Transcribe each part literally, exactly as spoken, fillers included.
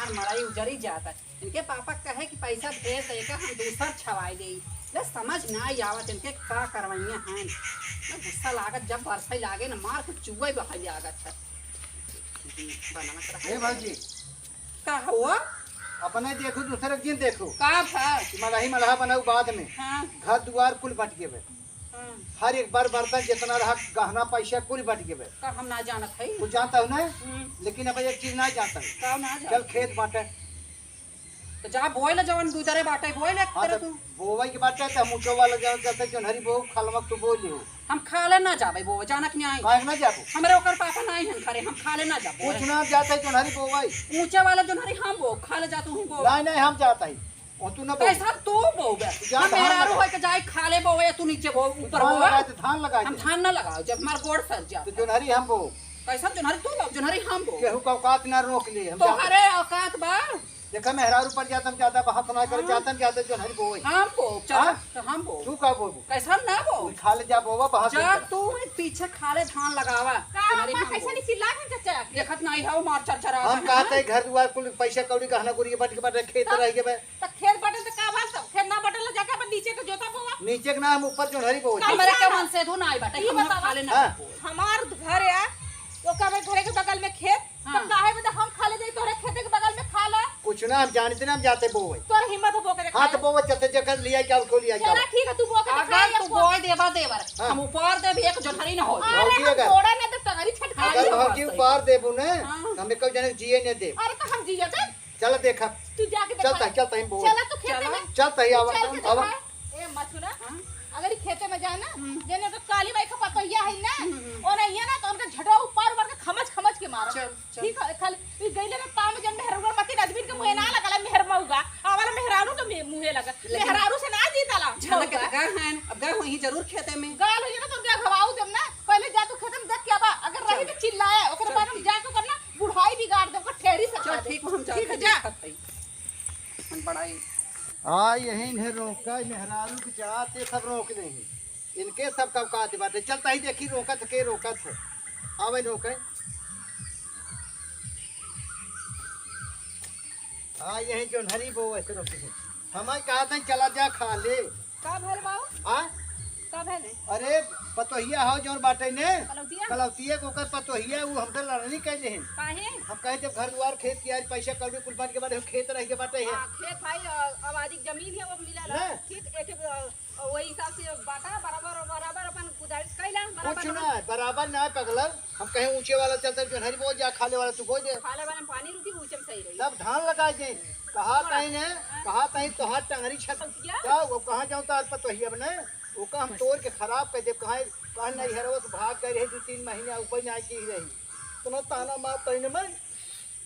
हमार मड़ई उजरी जाता। इनके पापा कहे कि पैसा भेज दे का, हम दूसर छवाई देई। ले समझ ना आवत इनके का करवइया हैं। ना गुस्सा लागत, जब बरसई लागे ना मार के चुअई बहई लागत है। बनावत रहे। ए भौजी, का हुआ? अपने देखो, दूसरे के जिन देखो। का भा? मड़ही मड़हा बनाऊ बाद में। हाँ। घर दुआर कुल बट गए बे। हाँ। हर एक बार बर्तन जितना रहा, गहना पैसा कुल बट गए बे। का हम ना जानत है? कुछ जानता हूँ ना, हम्म। लेकिन अब एक चीज ना जानता हूँ। का ना जानत? चल खेत बाटे। तो जा बोए ले, जवन दू दरे बाटे बोए ले हाँ, तेरे तो तू। बोवई के बाटे तो हम ऊंचो वाला जवन कहते जोन्हरी बो खालमक तू बोल लियो। हम खाले ना जाबे बोवे, जानत नहीं आई। काहे ना जाबो? हमरे ओकर पापा नहीं हन घरे, हम खाले ना जाबो। कुछ ना जाते जोन्हरी बोवई। ऊंचे वाला जोन्हरी हम बो, खाले जा तू ही बो। नहीं, नहीं, हम जाता ही। और तू ना बो। कैसा तू बोबे? जा हम तो हम मेहरारू लगा। होय के जाए खाले बोवे, तू नीचे बो, ऊपर धान बोवे। लगाए तो धान लगाए हम दे। धान ना लगाओ, जब हमार गोड़ सर जा। तो जोन्हरी हम बो। कैसा जोन्हरी तू बो, जोन्हरी हम बो। केहू का औकात ना रोक ले, हम तो जाते। हरे औकात बा। देखा, मेहरारू पर जातम ज्यादा बहस ना करे, हाँ। जातम ज्यादा जोन्हरी बोई। हम बो, चल, हाँ? तो हम बो। तू का बोबू? कैसा ना बो? तू खाले जा बोवा, बहस जा ना कर। तू ही पीछे खाले धान लगावा। का जोन्हरी अम्मा हम कैसे बो। नहीं चिल्ला के चचा के? देखत नहीं हो, मार चरचरा हम रहा है। कहते हैं, घर दुआर कुल पैसा कौड़ी गहना गुरिया बट के बट खेत हाँ। रह गए बे। तो खेत बटल तो का बात, सब खेत ना बटल जाके अपन नीचे के जोता बोवा। नीचे के ना, हम ऊपर जोन्हरी बोई। हमरे के मन से धू ना आई बाटे, ई हम बतावा। खाले ना हाँ। बो। हमार घर है, ओकर घरे के बगल में खेत, तो हाँ। काहे बदे हम खाले जाई तोहरे खेते के बगल में खाले? कुछ ना, हम जानते ना, हम जाते बोवे। तोर हिम्मत हो बोके देखा हाँ, तो है? बोवे चलते जगह लिया क्या उठो लिया चला जाओ। ठीक है, तू बोके देखा अगर है, तू बोए देबा देवर, हाँ। हम ऊपर देब एक जोन्हरी न हो। अरे भौजी हम अगर तोड़ा ना तो टंगरी छटका अगर लियो। भौजी ऊपर देबू ना, हाँ। तो हमें कोई जने जिए न देब। अरे तो हम जिए दे। चल देखा। तू जाके चलता देखा। है, चलता है, बोल। चला तू खेते चला। में। चलता है, आवा, चल के आवा। देखा। ए, मथुरा, हाँ? अगर ई खेते में जाए ना, हम्म। जेने तो काली माई का पतोहिया है ना, हम्म, हम्म। और ये ना तो उनका झटवा ऊपर ऊपर के खमच खमच के मारो। चल, चल। ठीक है, खाली ई गईले ना पाँव में जब मेहररुआ मती आदमी के मुँहे ना लगला, मेहर मऊगा, आवाला मेहरारू के मे-, मुँहे लगा। लेकिन मेहरारू से ना जीताला, झलक के मऊगा। तो गए हैं, अब गए वहीं जरूर खेते में। गाल हो जाए ना तो उनके घवाऊ जब ना, पहले जा तू खेते में देख के आवा, अगर चल। रही तो चिल्लाए, ओकरे चल, बाद में ठीक। जाके ओकर ना बुढ़ाई बिगाड़ दे, ओकर ठेरी से चल, खा दे। ठीक, हम जाके ठीक है, जा। देखत हई। हम बड़ाई। आ, यही इन्हें रोका, मेहरारू के जात, ये सब रोक नहीं। इनके सब का औकात बाटे। चलता ही देखी रोकत के रोकत है। आवे रोके। आ, यही जोन्हरी बो वैसे रोके। हमारे कहा था चला जा खाले। का भल बाऊ? आ? का भल है? अरे, पतोहिया हो जौन बाटे ने? कलौतिया? कलौतिया के ओकर पतोहिया, उ हमसे लड़नी कैले हैं। काहे? हम कहे जब घर दुआर खेत कियारी पैसा कौड़ी कुल बन के बाटे, खेत रह के बाटे है। हाँ, खेत भाई, अ, आबादी के जमीन है, वो मिला ना? ना। ठीक, एक, एक, अ, वही हिसाब से बांटा, बराबर, बराबर अपन गुजारिश कैला, बराबर कुछ ना। ना, बराबर ना पगला। हम कहे ऊंचे वाला चलता, जोन्हरी बोझ जा, खाले वाला तू बोझ दे। खाले वाला में पानी रुकी, ऊंचे में सही रही। तब धान लगा दे। कहा तोड़ा। कहीं ने, हाँ। कहा कहीं तोहार टंगरी छत। क्या? क्या वो कहाँ जाऊँ तार पतोहिया बने? ओका हम तोड़ के खराब कर देब। कहाँ, कहाँ नहीं हरवत भाग गए रहे दो तीन महीने, ऊपर नहीं आई की रही। इतना ताना मार तईने मैं।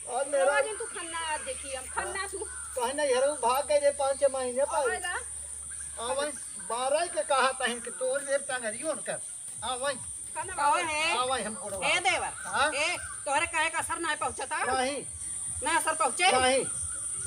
और मेरा रोज तू खन्ना आज देखी, हम खन्ना तू। कहाँ नहीं हरवत भाग गए रहे पाँच छह महीने पर। और ना। हाँ, वही बारह के कहा तहिन के तोड़ देब टंगरी उनकर। हाँ, वही। कौन हाँ, वही। बाबा है? हाँ, वही हम कोड़वा। ए देवर, हाँ? ए, तोहरे कहे का असर ना पहुँचता? नहीं। ना असर पहुँचे? नहीं।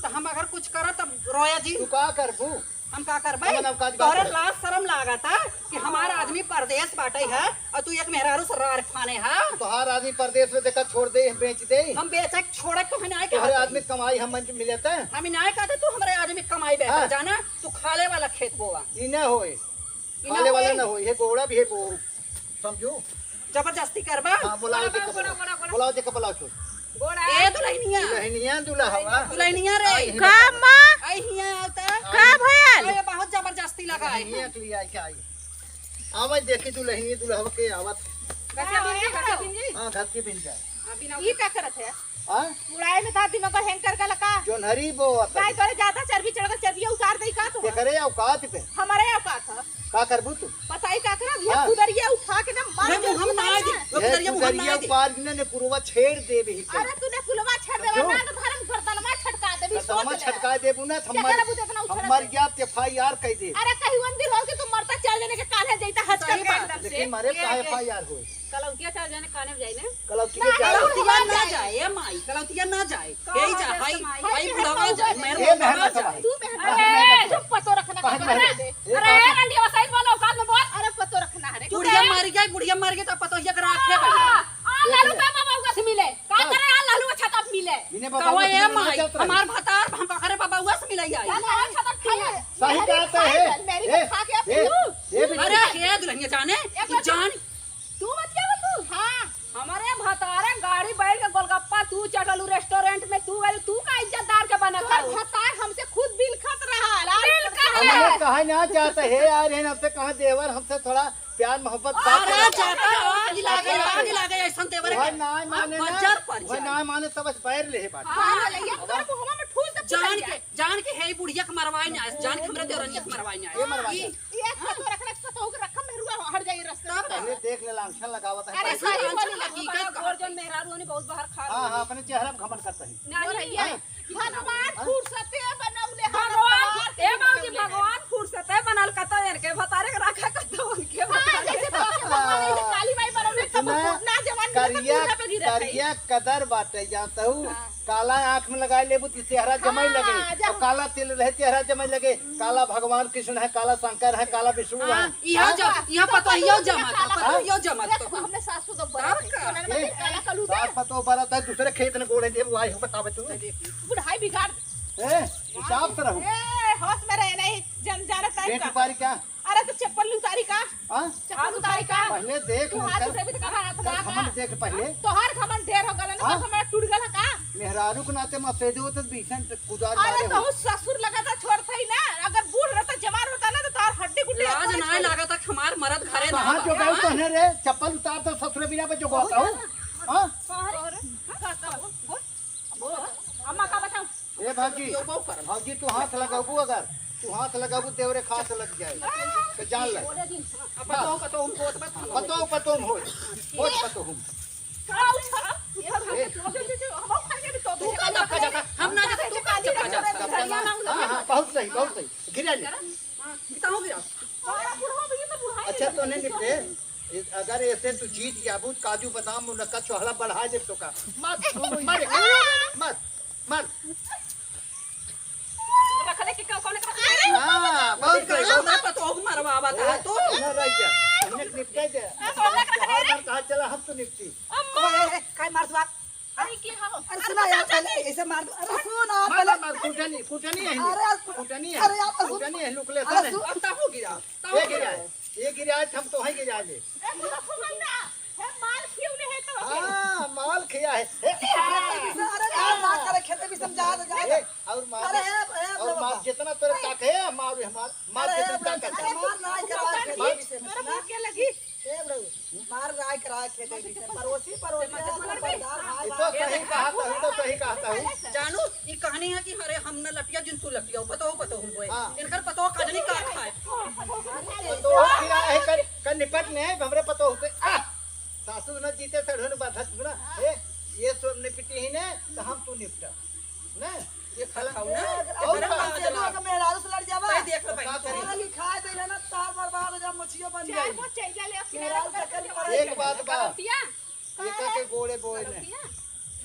तो हम अगर कुछ करब तब रोया जी। तू का करबू? हम का करबे? हम ना का तोहरे करबे? लाज शरम लागता कि हमार आदमी परदेस बाटे है और तू एक मेहरारू से रार फाने है। तोहार आदमी परदेस में देखा छोड़ दे, हम बेच दे। हम बेचे छोड़े तो है ना तोहरे आदमी कमाई हम मन मिलता है। हम ना कहते तू हमरे आदमी कमाई बेहतर हाँ। जाना, तू खाले वाला खेत बोवा। ई ना होए। ई ना खाले वाला होई। ना होई, हे गोड़ा भी है वो, समझू? जबरदस्ती करबा? हाँ, बोलाओ गोड़ा, देखो, गोड़ा, बोलाओ। गोड़ा, गोड़ा। बोलाओ देखो, बोलाओ छो। गोड़ा। ए दुल्हनिया। दुल्हनिया, दुल्हवा। दुल्हनिया रे। आई का हियाँ। माँ? आई हियाँ आवता। का भयल? अरे बहुत जबरदस्ती लगा है। दुल्हनिया के लिए आई क्या आई? आवा देखी दुल्हनिया, दुल्हवा के आवत। कैसे बिन जी, कैसे बिन जी? हाँ, घर के बिन जाए। हाँ, बिना ई का करत है? हाँ? बुढ़ाई में तार दिमाग हैंग कर गला का? जोन्हरी बोवत है। भाई, तोरे ज्यादा चर्बी चढ़ गल, चर्बिया उतार दई का तू? एकरे औकात पे। हमरे औकात ह। का करबू तू? बताई का करब? ये हाँ। कुदरिया उठा के ना मार नहीं, दे, हम ना उतार दे। ना। ये कुदरिया मुँह कुदरिया ना दे। उपार के ना, ने पुरवा छेड़ देबे ही अरे, तू ने पुलवा छेड़ देबा, समझो? ना तो भरम गर्दनमा छटका देबी, गर्दनमा सोच ले। छटका देबू ना, तो क्या हमर, करबू तो इतना उछल हमर के? जात एफ आई आर कह दे। अरे, कहीं उन दिन हो कि तू मरता चल जाने के काल्हे जैता हंस सही करके बात। एकदम से। लेकिन मारे ये, काहे ये। एफ आई आर होई? कलौतिया चल जाने काने में जाई ना। कलौतिया ना, जाए। कलौतिया ना जाए, ए माई, कलौतिया ना जाए। का यही हो जा, गया हाई, तुम्हारी? हाई बुढ़ावा जाए, मेहर ए, मेहर बुढ़ावा मत जाए। भाई। तू मेहर अरे, मत चुप, पतो रखना बाहर का मेहर। बता दे। ए, अरे, बाबा। ए, रंडिया, सही बोलो, औकात में बोल। अरे, पतो रखना है रे। बुढ़िया चुप है। मर गई, बुढ़िया मर गई तो पतो ये करा आखे हाँ, भाई। आ, लालू का बाबा उनका से मिले। का हाँ। करे आ, लालू अच्छा तब मिले। इन्हें बाबा कहो, उनका ए से मिले। कहाँ जात रही? हमार भतार हम पकड़े बबुआ से मिलाई आई। चल, आज खबर खाई। सही मेरी कहत है। मेरी ए, खा के ए, पीऊ। ए, बिट्टी। अरे, हे दुल्हनिया जाने, एक बार जान। तू बतियावा तू। हाँ। हमरे भतारे गाड़ी बैठ के गोलगप्पा तू चटलू रेस्टोरेंट में, तू गइल, तू का इज्जतदार के बनत तोहर हऊ? भतार हमसे खुद बिलखत रहा, लाल बिलखत हमने रहा। कहा ना चाहते हे यार, हे हमसे कहा देवर, हमसे थोड़ा प्यार मोहब्बत बात अरे करो। जाता आग लागे, आग लागे, ऐसन देवर वह के। ना माने ना, बजर पर वह जाए। ना माने तब बस बैर ले बात। हाँ, ले, ये तोरे मुहवा में ठूस दे जान फुटल के, जाए। जान के हे बुढ़िया के मरवाई ना, जान के हमरा देवरनिया के मरवाई ना। ये मरवाई ई ना। ये एक तो रख, रख, तो रख, मेहरुआ हट जाई रास्ते तब से। अरे देख ले, लांछन लगावत है। अरे कैसे सही लांछन बोली, लगी, हमारा का गोर कहा? जौन मेहरारू होनी बहुत बाहर खा हाँ, हाँ, अपने चेहरा पे घमंड करता है। नहीं, हाँ? भैया, भगवान हाँ? फुर्सते बनौले हैं, भगवान, भगवान ए बाबूजी, फुर्सते भगवान फुर्सते बनल कतो इनके भतारे के रखा कतो उनके हाँ, भतारे। जैसे तो के भगवान ऐसे काली माई बनौले, तब सुना, वो ना जवान करिया, बूढ़ा पे गिरत है। करिया कदर बाटे, जानत हूँ? हाँ। काला आँख में लगाए लेबू तो चेहरा जमाई हाँ, लगे, जब और काला तिल रहे चेहरा जमाई लगे। काला भगवान कृष्ण है, काला शंकर है, काला विष्णु हाँ, है। इहो हाँ? जम-, इहो तो पतो, इहो पतो जमत, काला पतो, हाँ? इहो जमत देखो, तो। हमने सासू तो बरत तब है, का? उन्होंने ए, बताया काला कलू सास पतो बरत है, दूसरे खेत में गोड़े दे, वो आई हो, बतावे तू। बुढ़ाई बिगाड़। ए, हिसाब से रहू। ए, होश में रहे नहीं, जन जाना टाइम बेटी का। पारी क्या? अरे तो चप्पल उतारी का? हाँ? चप्पल उतारी का? पहले देख तू ले हाथ कर। उठेबी तो कहाँ हाथ कर लगा? घमंड देख पहले। तोहार घमंड ढेर हो गल ना, हाँ? तो हमारा टूट गल का? मेहरारू के नाते मसेदे होते तो बीसन कुदार अरे मारे तो हो। ससुर लगा था छोड़ था ही ना, अगर बूढ़ रहता जवान होता ना तो तोहार हड्डी गुड्डी लाज तोड़े ना छोड़। लगा था हमार मरद घरे ना कहाँ बा। जो गए तहने रे? चप्पल उतार तो ससुर बिना पे जो कहता हूँ। हाँ? अरे, हाँ, कहता हूँ। बोल, बोल। अम्मा का बताऊँ? ए भौजी, यो बहु करम। भौजी, तू हाथ लगाबू अगर, तू हाथ लगाबू, देवरे खास लग जाए। तो जान ले। अब बताओ, बताओ, हम होत बा, हम पतो, पतो हम होत। होत पतो हम। का उठा? ये हम ए। जो, जो, जो, हम खा के भी तो तू का दबका जाता? हम ना जाता, तू का दबका जाता? हाँ, हाँ, बहुत सही, बहुत सही। गिरा ले। हाँ, बताओ, गिरा। बड़ा बूढ़ा भी, ये तो बूढ़ा ही अच्छा, नहीं। तो नहीं निपटे। अगर ऐसे तू जीत जाबू, काजू बादाम मुनक्का छोहला बढ़ा दे तो का। मत, मत, मत। मर। रखले कि कौन, कौन, कौन? हाँ, बहुत सही, बहुत सही। पतोह मरवावा था तू। ना रह जा। हमने निपटा दे। हाँ, कौन रख रहे? हर बार कहा चला, हम तो निपटी। अम्मा। ओए, ओए, काय मार दुआ? अरे, की हो? अरे, सुना यार, पहले ऐसे मार दो। अरे, सुन, आप मार, पहले मार, मार, कूटनी, कूटनी है। अरे, आप, कूटनी है। अरे, आप, कूटनी है, लुकले अरे, सारे। सुन। अब तब हो गिरा। ये गिरा है, ये गिरा है, हम तो हैं गिरा ले। ए, तू तो फूल ना। हे, माल खियौले है तो के। हाँ, माल खिया है। हे, अरे, अरे, अरे, मार करे, खेते भी समझा दे, जा। हे, और मार, अरे, हे, हे, और मार बाबा। जितना तोरे ताक है, मार, मार, मार अरे, जितना हे, ताक है। मार, मार, मार, खेते भी से, तोरा ना। मुँह के लगी? हे, बड़ू, मार, राय करा, खेते भी से। पड़ोसी, पड़ोसी, मदद कर दे। बरदार, भाई, ये तो भाई। सही कहा था, ये तो सही कहा था। जानू, ई कहानी है कि अरे हम न लटिया जिन तू लटिया, पतोह, पतोह हुए। हाँ। इनकर पतोह कजनी का खाए। पतोह खिला है कर, कर निपट नहीं है, हमरे पतोह से। आ! सासू न जीते सढ़ुन बाधत ना। ए, ये सब निपटी ही ने, तो हम तू निपटा। ना? ये खा खाओ ना। ए, और अगर का? हम से लोग मेहरारू से लड़ जावा। भाई देख लो भाई। का करी? खाली खाए दे ना, तार बर्बाद हो जा, मछियो बन जाए। चार गो चैला ले अपने मेहरारू से कल पर एक बात बा। करतिया? एका के गोड़े बोए ने। करतिया?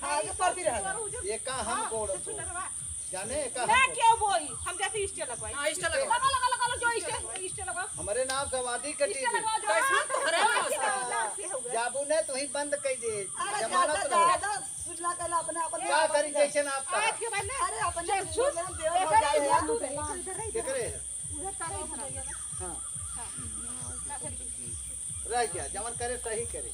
खाए के पर भी रहे। एका हम हाँ, गोड़ तो बोए। सुंदरवा। जाने एका ना हम क्यों बोई? हम जाते इष्ट लगवाई। हाँ, इष्ट लगवाई। लगा, लगा, लगा, लगा, जो इष्ट, इष्ट लगा। हमारे नाम से वादी कटी इष्ट थी। लगवा, जो कैसे हाँ, तोहरे हाँ, नाम से? हाँ, से हो गया। जाबू ने तो ही बंद कर दे। अरे जमानत ज्यादा, रहो। ज्यादा सुनला कर अपने, अपने क्या करी जैसे ना आप कहा। आज के बाद ना। अरे अपने जब सुन, देवर हो जाए यार। इधर, इधर, इधर। केकरे है? उधर तारे इधर आइएगा। हाँ। हाँ। रह गया, जवन करे सही करे।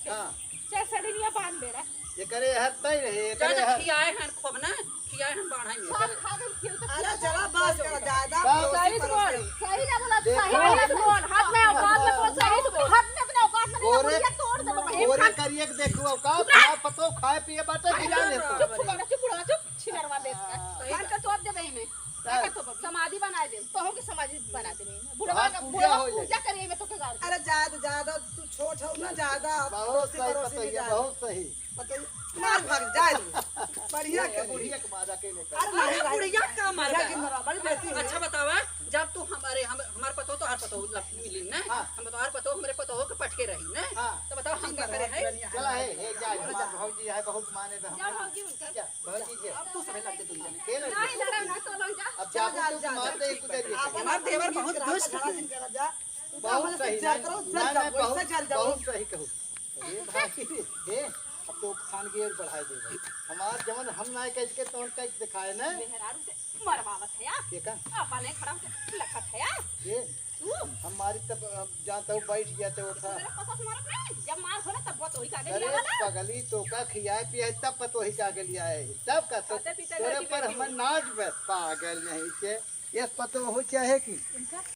हाँ। चाहे सड़निया बांध दे रहा। ये करे हर तय रहे, ये करे ज्यादा हर खियाए हैं खूब ना, खियाए हैं बाढ़ा में। सब खा गई, क्यों तो अरे खिया जरा बस करो, ज्यादा बस। परोसी सही से परोसी। बोल, सही ना बोला, देखो। सही ना बोल, हाथ में औकात में बोल, सही से बोल, हाथ में अपने औकात में नहीं, गोरे, मुड़िया तोड़ दे, भाई। गोरे करिए के देखो, औकात, चुप रह। ना पतो खाए पिए बाटे, अरे गिरा चुप, लेता। चुप, चुप, चुप, चुप, छिनरवा देख के। हाँ। कान का तोड़ देबे इमे। का का तोड़? समाधि बनाए दे। तोहू के समाधि बना देबे इमे। बुढ़वा हाँ, का, पूजा बुढ़वा हो जाए। पूजा करिए इमे तो के गाड़ दे। अरे ज्यादा, ज्यादा तू छोट हो ना, ज्यादा बहुत पड़ोसी, सही पड़ोसी में बताइए, ज्यादा। बहुत सही। बताइए, मार भाग, जाए दे। बढ़िया ये के बुढ़िया के मारा के लेकर। अरे अरे नहीं भाई। बुढ़िया का मारा? बुढ़िया के मारा, बड़ी बेटी है। अच्छा बतावा, जब तू हमारे, हम, हमार पतो तो हर पतो लप-, मिली ना? हाँ। हम तो हर पतो हमरे पतो के पटके रही ना? हाँ। तो बताओ हम का करे है? चला है, हे जाए, हमार भौजी है, बहुत माने तो हम। जा भौजी उनका। जा, भौजी के। अब तू सबे लग के तुम जाने। के लग नहीं, के? लड़ा ना, तो लड़ जा। अब जा, जा, जा, जा, जा, मार दे, ठीक कुछ है। देर के। हमार देवर बहुत दुष्ट है। जा। बहुत सही, जा नहीं, करो, नहीं, जा, नहीं, वैसे बहुत, जा, जा। बहुत सही कहू। ए भाई, ए, अब तो खान के और बढ़ाए देबे। हमार जवन हम ना कह के तोन कह दिखाए ना। मेहरारू से मरवावत है यार। के का? अपने खड़ा होके लखत है यार। ये तू? हमारी तब, अब जानता हूँ, बैठ गया तो था। मेरे पसंद मारत नहीं, जब मार होला तब बहुत वही का अरे गलिया वाला। पगली, तो का खियाए पियाए तब पतोही का गलिया है, तब का तो खाते पीते तोरे घर की पर बेटी हमें हूँ। नाच बे पागल नहीं के। ये पतोह चाहे कि इनका